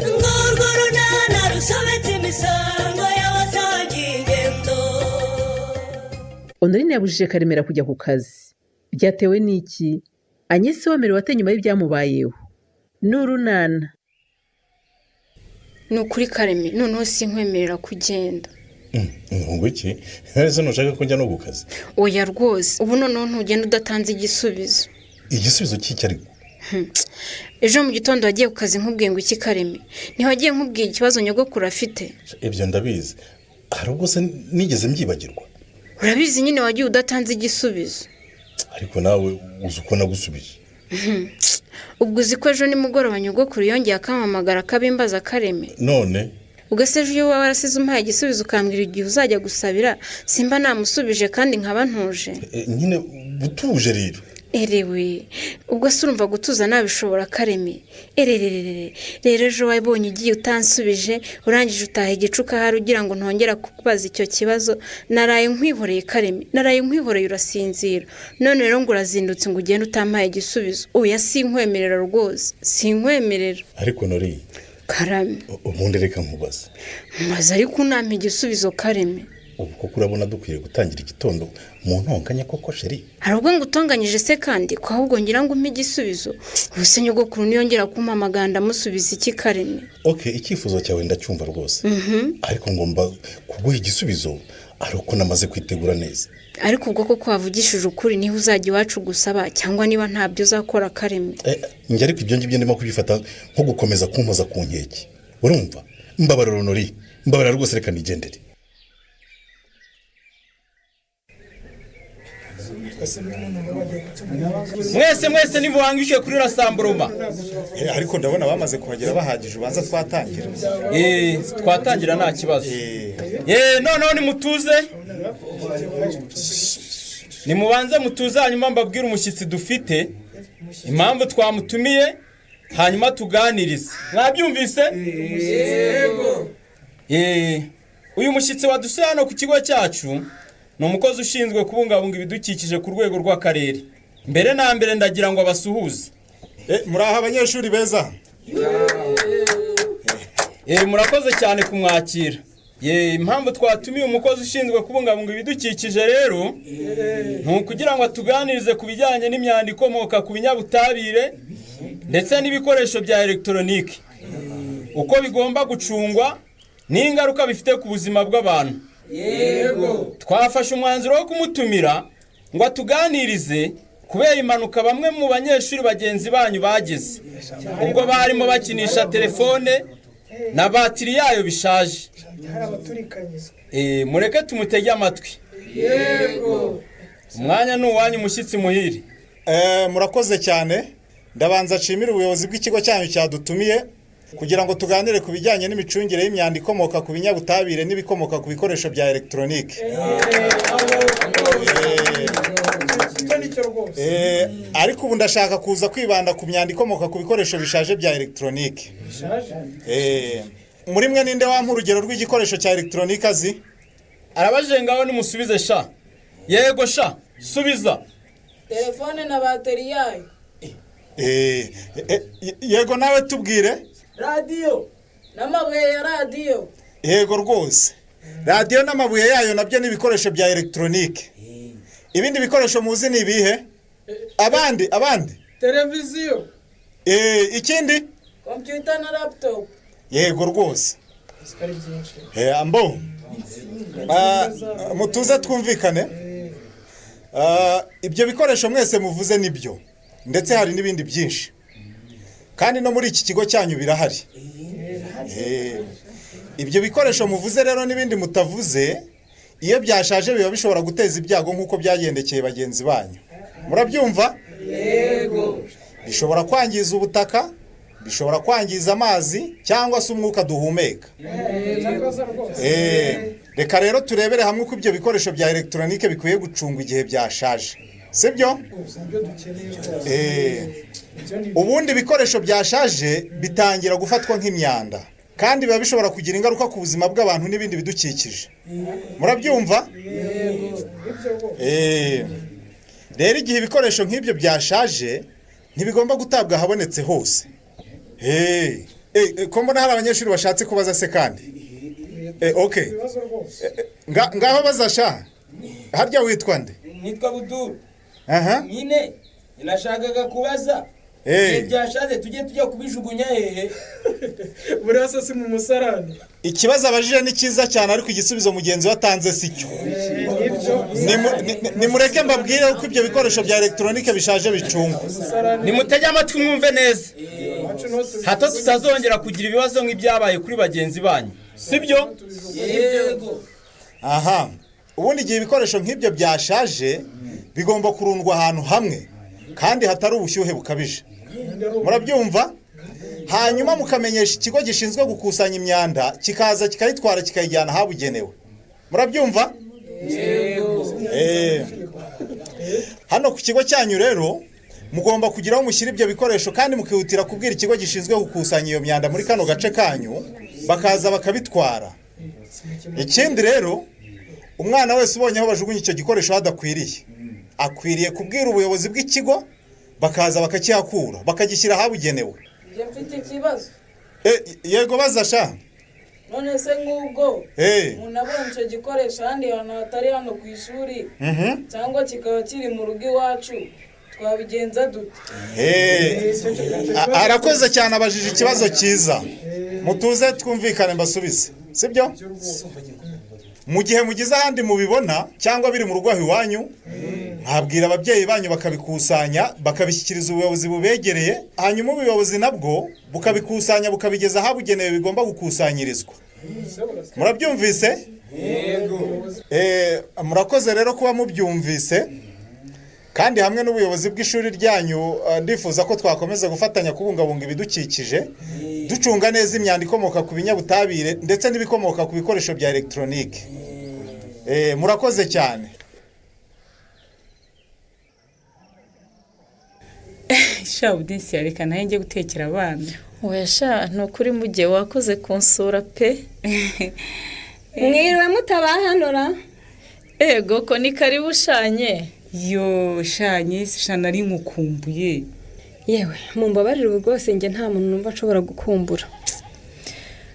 Ngurwo runana rusobetse imisango y'abasangiye ingendo. Honorine yabujije Karemera kujya ku kazi. Byatewe n'iki? Agnès wemerewe ate nyuma y'ibyamubayeho? Ni urunana. Ni ukuri Kareme, noneho sinkwemerera kugenda. Ngo iki? Ese ntushaka ko njya no ku kazi? Oya rwose, ubu noneho ntugenda udatanze igisubizo. Igisubizo cy'iki ariko? Ejo mu gitondo wagiye ku kazi nkubwiye ngo iki, Kareme? Ntiwagiye nkubwiye ikibazo nyogokuru afite? Ibyo ndabizi. Hari ubwo se nigeze mbyibagirwa? Urabizi nyine, wagiye udatanze igisubizo. Ariko nawe uzi uko nagusubije. Ubwo uzi ko ejo nimugoroba nyogokuru yongeye akampamagara akabimbaza, Kareme? None? Ubwo se ejo iyo waba warasize umpaye igisubizo, ukambwira igihe uzajya gusabira, simba namusubije kandi nkaba ntuje? Nyine butuje rero. Erewe, ubwo se urumva gutuza nabishobora, Kareme? Erererere, rero ejo wabonye ugiye utansubije, urangije utaha igicuku ahari ugira ngo ntongera kukubaza icyo kibazo. Naraye nkwihoreye, Kareme, naraye nkwihoreye urasinzira. None rero ngo urazindutse ngo ugende utampaye igisubizo. Oya, sinkwemerera rwose, sinkwemerera. Ariko nori. Karame. Ubundi reka nkubaze. Maze ariko unampa igisubizo, Kareme. Ubu koko urabona dukwiye gutangira igitondo mu ntonganya koko, chérie? Hari ubwo ngutonganyije se kandi, ko ahubwo ngira ngo umpe igisubizo? Ubu se nyogokuru niyongera kumpamagara ndamusubiza iki, Kareme? Ok, icyifuzo cyawe ndacyumva rwose, ariko ngomba kuguha igisubizo ari uko namaze kwitegura neza. Ariko ubwo koko wavugishije ukuri, niba uzajya iwacu gusaba cyangwa niba ntabyo uzakora, Kareme? Njye ariko ibyo ngibyo ndimo kubifata nko gukomeza kumpoza ku nkeke, urumva? Mbabarira Honori, mbabarira rwose, reka nigendere. Mwese mwese nimuhangishwe kuri rassemblement. Ariko ndabona bamaze kuhagera bahagije, ubanza twatangira. Twatangira nta kibazo. Noneho nimutuze, nimubanze mutuze, hanyuma mbabwire umushyitsi dufite, impamvu twamutumiye, hanyuma tuganirize. Mwabyumvise? Uyu mushyitsi wadusuye hano ku kigo cyacu ni umukozi ushinzwe kubungabunga ibidukikije ku rwego rw'akarere. Mbere na mbere ndagira ngo abasuhuze. Muraho abanyeshuri beza. Murakoze cyane kumwakira. Impamvu twatumiye umukozi ushinzwe kubungabunga ibidukikije rero ni ukugira ngo atuganirize ku bijyanye n'imyanda ikomoka ku binyabutabire ndetse n'ibikoresho bya elegitoroniki, uko bigomba gucungwa n'ingaruka bifite ku buzima bw'abantu. Twafashe umwanzuro wo kumutumira ngo atuganirize kubera impanuka bamwe mu banyeshuri bagenzi banyu bagize ubwo barimo bakinisha telefone na batiri yayo bishaje. Mureke tumutege amatwi. Umwanya ni uwanyu, umushyitsi muhire. Murakoze cyane. Ndabanza nshimire ubuyobozi bw'ikigo cyanyu cyadutumiye kugira ngo tuganire ku bijyanye n'imicungire y'imyanda ikomoka ku binyabutabire n'ibikomoka ku bikoresho bya elegitoronike. Ariko ubu ndashaka kuza kwibanda ku myanda ikomoka ku bikoresho bishaje bya elegitoronike. Muri mwe ninde wampa urugero rw'igikoresho cya elegitoronike azi? Arabajije, ngaho nimusubize sha. Yego sha, subiza. Telefone na bateri yayo. Yego, nawe tubwire. Radiyo n'amabuye ya radiyo. Yego rwose, radiyo n'amabuye yayo nabyo ni ibikoresho bya elegitoronike. Ibindi bikoresho muzi ni ibihe? Abandi, abandi? Televiziyo. Ikindi? Kompiyuta na laptop. Yego rwose. Ambo mutuze twumvikane. Ibyo bikoresho mwese muvuze nibyo, ndetse hari n'ibindi byinshi, kandi no muri iki kigo cyanyu birahari. Ibyo bikoresho muvuze rero n'ibindi mutavuze, iyo byashaje biba bishobora guteza ibyago nk'uko byagendekeye bagenzi banyu. Murabyumva? Bishobora kwangiza ubutaka, bishobora kwangiza amazi cyangwa se umwuka duhumeka. Reka rero turebere hamwe uko ibyo bikoresho bya elegitoronike bikwiye gucungwa igihe byashaje, sibyo? Ubundi ibikoresho byashaje bitangira gufatwa nk'imyanda, kandi biba bishobora kugira ingaruka ku buzima bw'abantu n'ibindi bidukikije. Murabyumva? Rero igihe ibikoresho nk'ibyo byashaje Ntibigomba gutabwa ahabonetse hose. Hey, ko mbona hari abanyeshuri bashatse kubaza se kandi? Okay. Ngaho bazasha. Harya witwa nde? Nitwa Buduru. Aha. Nyine nashakaga kubaza. Byashaze tujye tujya kubijugunya hehe? Buriya se si mu musarani? Ikibazo abajije ni cyiza cyane, ariko igisubizo mugenzi we atanze si cyo. Nimureke mbabwire uko ibyo bikoresho bya elegitoronike bishaje bicungwa. Nimutege amatwi mwumve neza, hato tutazongera kugira ibibazo nk'ibyabaye kuri bagenzi banyu, sibyo? Yego. Aha, ubundi igihe ibikoresho nk'ibyo byashaje bigomba kurundwa ahantu hamwe kandi hatari ubushyuhe bukabije. Murabyumva? Hanyuma mukamenyesha ikigo gishinzwe gukusanya imyanda, kikaza kikayitwara kikayijyana ahabugenewe. Murabyumva? Hano ku kigo cyanyu rero mugomba kugira aho mushyira ibyo bikoresho, kandi mukihutira kubwira ikigo gishinzwe gukusanya iyo myanda muri kano gace kanyu, bakaza bakabitwara. Ikindi rero, umwana wese ubonye aho bajugunya icyo gikoresho hadakwiriye, akwiriye kubwira ubuyobozi bw'ikigo, bakaza bakakihakura bakagishyira ahabugenewe. Njye mfite ikibazo. Yego bazasha. None se nk'ubwo umuntu abonye icyo gikoresho ahandi hantu hatari hano ku ishuri, cyangwa kikaba kiri mu rugo iwacu, twabigenza dute? Arakoze cyane, abajije ikibazo cyiza. Mutuze twumvikane mbasubize, sibyo? Mu gihe mugize ahandi mubibona cyangwa biri mu rugo aho iwanyu, mwabwira ababyeyi banyu bakabikusanya bakabishyikiriza ubuyobozi bubegereye, hanyuma ubuyobozi nabwo bukabikusanya bukabigeza ahabugenewe bigomba gukusanyirizwa. Murabyumvise? Yego. Murakoze rero kuba mubyumvise, kandi hamwe n'ubuyobozi bw'ishuri ryanyu ndifuza ko twakomeza gufatanya kubungabunga ibidukikije, ducunga neza imyanda ikomoka ku binyabutabire ndetse n'ibikomoka ku bikoresho bya elegitoronike. Murakoze cyane. Sha Budinsi, reka nawe njye gutekera abana. Oya sha, ni ukuri mugihe wakoze kunsura pe. Mwiriwe mutabahanura? Ego ko ni karibu shanye. Yo shanye, sha nari nkukumbuye. Yewe mumbabarire ubu rwose njye nta muntu numva nshobora gukumbura.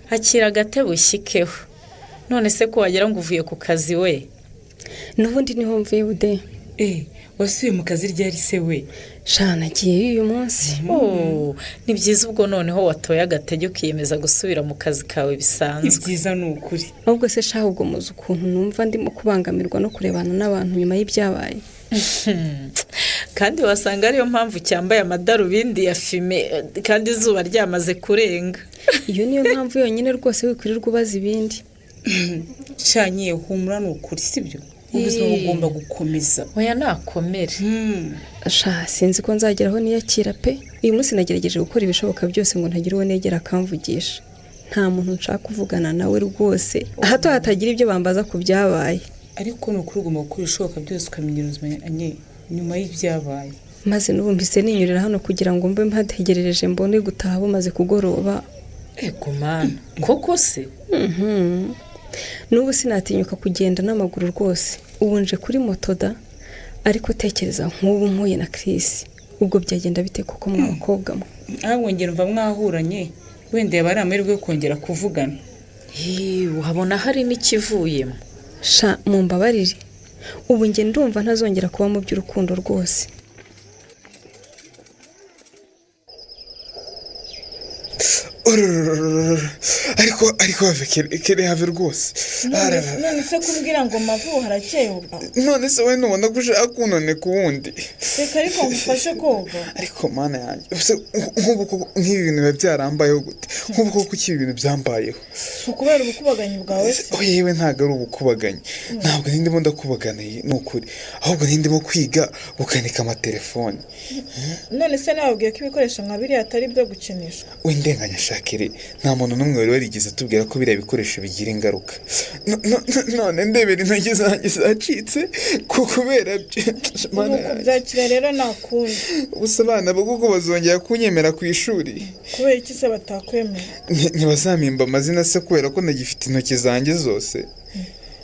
Akira agatebe ushyikeho. None se ko wagira ngo uvuye ku kazi we? N'ubundi niho mvuye Bude. Wasubiye mu kazi ryari se we? Sha nagiyeyo uyu munsi. Ni byiza ubwo noneho watoye agatege ukiyemeza gusubira mu kazi kawe bisanzwe. Ni byiza ni ukuri. Ahubwo se sha, ubwo muzi ukuntu numva ndimo kubangamirwa no kurebana n'abantu nyuma y'ibyabaye. Kandi wasanga ariyo mpamvu cyambaye amadarubindi ya fime kandi izuba ryamaze kurenga. Iyo niyo mpamvu yonyine rwose wikwirirwa ubaza ibindi. Shanye humura ni ukuri, sibyo? Ubuzima bugomba gukomeza. Oya nakomere. Sha sinzi ko nzageraho niyakira pe. Uyu munsi nagerageje gukora ibishoboka byose ngo ntagira uwo negera akamvugisha. Nta muntu nshaka kuvugana nawe rwose, hato hatagira ibyo bambaza ku byabaye. Ariko ni ukuri ugomba gukora ibishoboka byose ukamenyera ubuzima nyuma y'ibyabaye. Maze n'ubu mpise ninyurira hano kugira ngo mbe mpategerereje mbone gutaha bumaze kugoroba. Ego mana, koko se? N'ubu sinatinyuka kugenda n'amaguru rwose, ubu nje kuri moto da. Ariko tekereza nk'ubu mpuye na Chris, ubwo byagenda bite kuko mwa bakobwa mwe? Ahubwo ngera mva mwahuranye, wenda yaba ari amahirwe yo kongera kuvugana. Uhabona hari n'ikivuyemo. Sha mumbabarire, ubu nge ndumva ntazongera kuba mu by'urukundo rwose. Ariko have kere have rwose. None se kumbwira ngo mavu harakeye ubwo? None se we nubona ko ushaka kunoneka uwundi? Reka ariko ngufashe koga. Ariko mana yanjye, nk'ubu nk'ibi bintu biba byarambayeho gute? Nk'ubu koko iki ibintu byambayeho? Si ukubera ubukubaganyi bwawe se? Yewe ntabwo ari ubukubaganyi, ntabwo ndimo ndakubagana ni ukuri, ahubwo ndimo kwiga gukanika amatelefone. None se nababwiye ko ibikoresho nka biriya atari ibyo gukinisha? Windenganya Shakire, nta muntu n'umwe wari warigeze atubwira ko biriya bikoresho bigira ingaruka. None ndebera intoki zanjye zacitse kubera kubyakira rero nakundi. Gusa abana bo kuko bazongera kunyemera ku ishuri. Kubera iki se batakwemera? Ntibazampimba amazina se kubera ko nagifite intoki zanjye zose?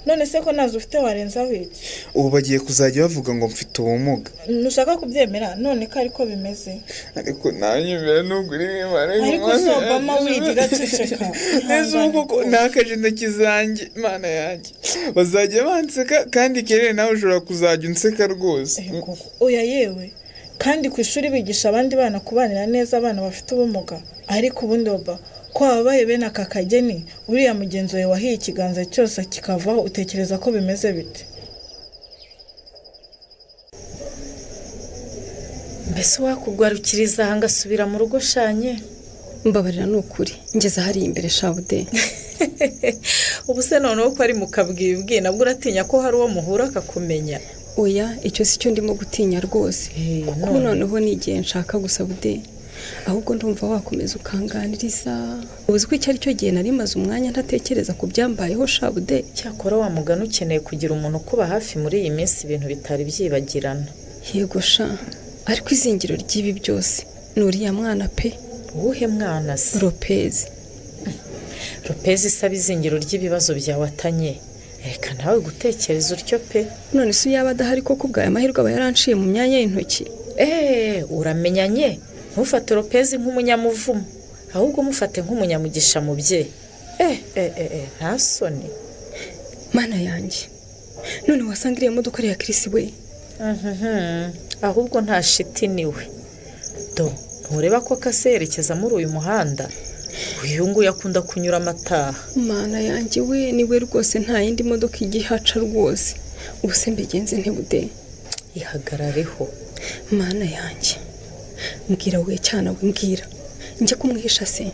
None se ko ntazo ufite warenzaho iki? Ubu bagiye kuzajya bavuga ngo mfite ubumuga. Ntushaka kubyemera none ko ariko bimeze. Ariko nanyemera nugura imana. Ariko si Obama wirira, ceceka. Neza ubu koko nakaje intoki zanjye, mana yanjye, bazajya banseka kandi kerere nawe ushobora kuzajya unseka rwose. Oya yewe, kandi ku ishuri bigisha abandi bana kubanira neza abana bafite ubumuga. Ariko ubundi Oba, ko wabaye bene aka kageni, uriya mugenzi wawe wahiye ikiganza cyose kikavaho, utekereza ko bimeze bite? Mbese wakugarukiriza aha ngasubira mu rugo shanye? Mbabarira ni ukuri, ngeze hariya imbere shabude. Ubu se noneho ko ari mu kabwibwi, nabwo uratinya ko hari uwo muhura akakumenya? Oya, icyo si cyo ndimo gutinya rwose, kuko noneho ni igihe nshaka gusa bude. Ahubwo ndumva wakomeza ukanganiriza. Uzi ko icyo ari cyo gihe nari maze umwanya ntatekereza ku byambayeho shabude. Cyakora wa mugani ukeneye kugira umuntu ukuba hafi muri iyi minsi, ibintu bitari byibagirana. Yego sha, ariko izingiro ry'ibi byose ni uriya mwana pe. Uwuhe mwana se? Lopez. Lopez isaba izingiro ry'ibibazo byawe atanye. Reka nawe gutekereza utyo pe. None se yaba adahari koko ubwaye amahirwe aba yaranciye mu myanya y'intoki? Uramenyanye. Ntufate Lopez nk'umunyamuvumo, ahubwo mufate nk'umunyamugisha mubyeyi. Nta soni. Mana yanjye, none wasanga iriya modoka ari iya Chris we? Ahubwo nta shiti niwe. Do, ntureba ko kase yerekeza muri uyu muhanda? Uyu nguyu akunda kunyura amataha. Mana yanjye we, niwe rwose, nta yindi modoka igihaca rwose. Ubu se mbigenze ntibude? Ihagarareho. Mana yanjye, mbwira we cyana we, mbwira njye kumwihisha se?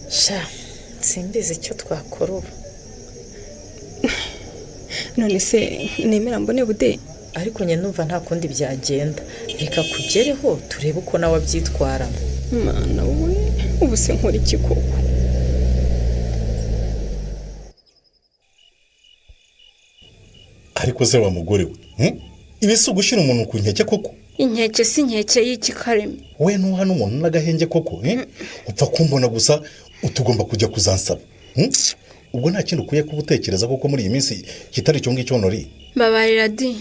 Sha, simbizi icyo twakora ubu. None se nemera mbone bude? Ariko njye numva nta kundi byagenda, reka kugereho turebe uko nawe abyitwaramo. Mana we, ubu se nkora iki koko? Ariko se wa mugore we, ibi si ugushyira umuntu ku nkeke koko? Inkeke si inkeke y'iki Kareme? We ntuha n'umuntu n'agahenge koko? Upfa kumbona gusa utugomba kujya kuzansaba. Ubwo nta kindi ukwiye kuba utekereza koko muri iyi minsi kitari icyo ngicyo Honori? Mbabarira di,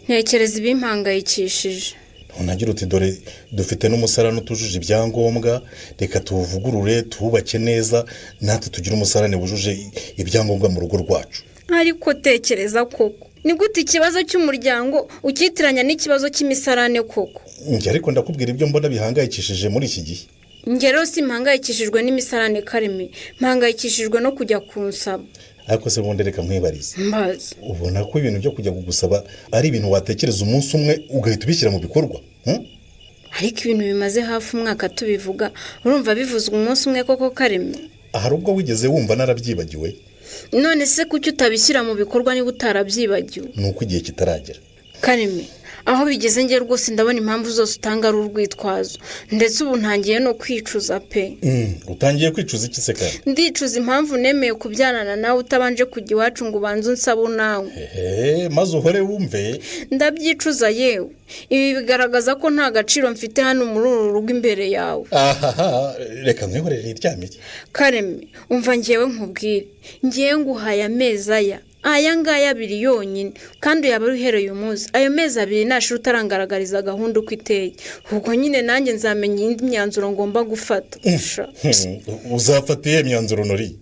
ntekereza ibimpangayikishije. Ntunagira uti dore dufite n'umusarane utujuje ibyangombwa, reka tuwuvugurure tuwubake neza natwe tugire umusarane wujuje ibyangombwa mu rugo rwacu. Ariko tekereza koko, ni gute ikibazo cy'umuryango ukitiranya n'ikibazo cy'imisarane koko? Njye ariko ndakubwira ibyo mbona bihangayikishije muri iki gihe. Njye rero simpangayikishijwe n'imisarane Kareme, mpangayikishijwe no kujya kunsaba. Ariko se bundi reka nkwibarize. Mbaza. Ubona ko ibintu byo kujya kugusaba ari ibintu watekereza umunsi umwe ugahita ubishyira mu bikorwa? Ariko ibintu bimaze hafi umwaka tubivuga, urumva bivuzwe umunsi umwe koko Kareme? Hari ubwo wigeze wumva narabyibagiwe? None se kuki utabishyira mu bikorwa niba utarabyibagiwe? Ni uko igihe kitaragera. Kareme, aho bigeze njye rwose ndabona impamvu zose utanga ari urwitwazo, ndetse ubu ntangiye no kwicuza pe. Utangiye kwicuza iki se kandi? Ndicuza impamvu nemeye kubyarana nawe utabanje kujya iwacu ngo ubanze unsabe unawe. Maze uhore wumve. Ndabyicuza yewe. Ibi bigaragaza ko nta gaciro mfite hano muri uru rugo imbere yawe. Ahaha, reka nkwihorere iryamire. Kareme, umva ngewe nkubwire, ngewe nguhaye amezi aya ngaya abiri yonyine, kandi uyaba uhereye umunsi. Ayo mezi abiri nashira utarangaragariza gahunda uko iteye, ubwo nyine nanjye nzamenya indi myanzuro ngomba gufata. Uzafata iyihe myanzuro Honori?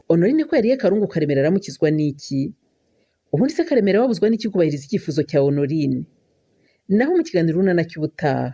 Honorine ko yariye karungu Karemera aramukizwa n'iki? Ubundi se Karemera wabuzwa n'iki kubahiriza icyifuzo cya Honorine? Naho mu kiganiro Urunana cy'ubutaha.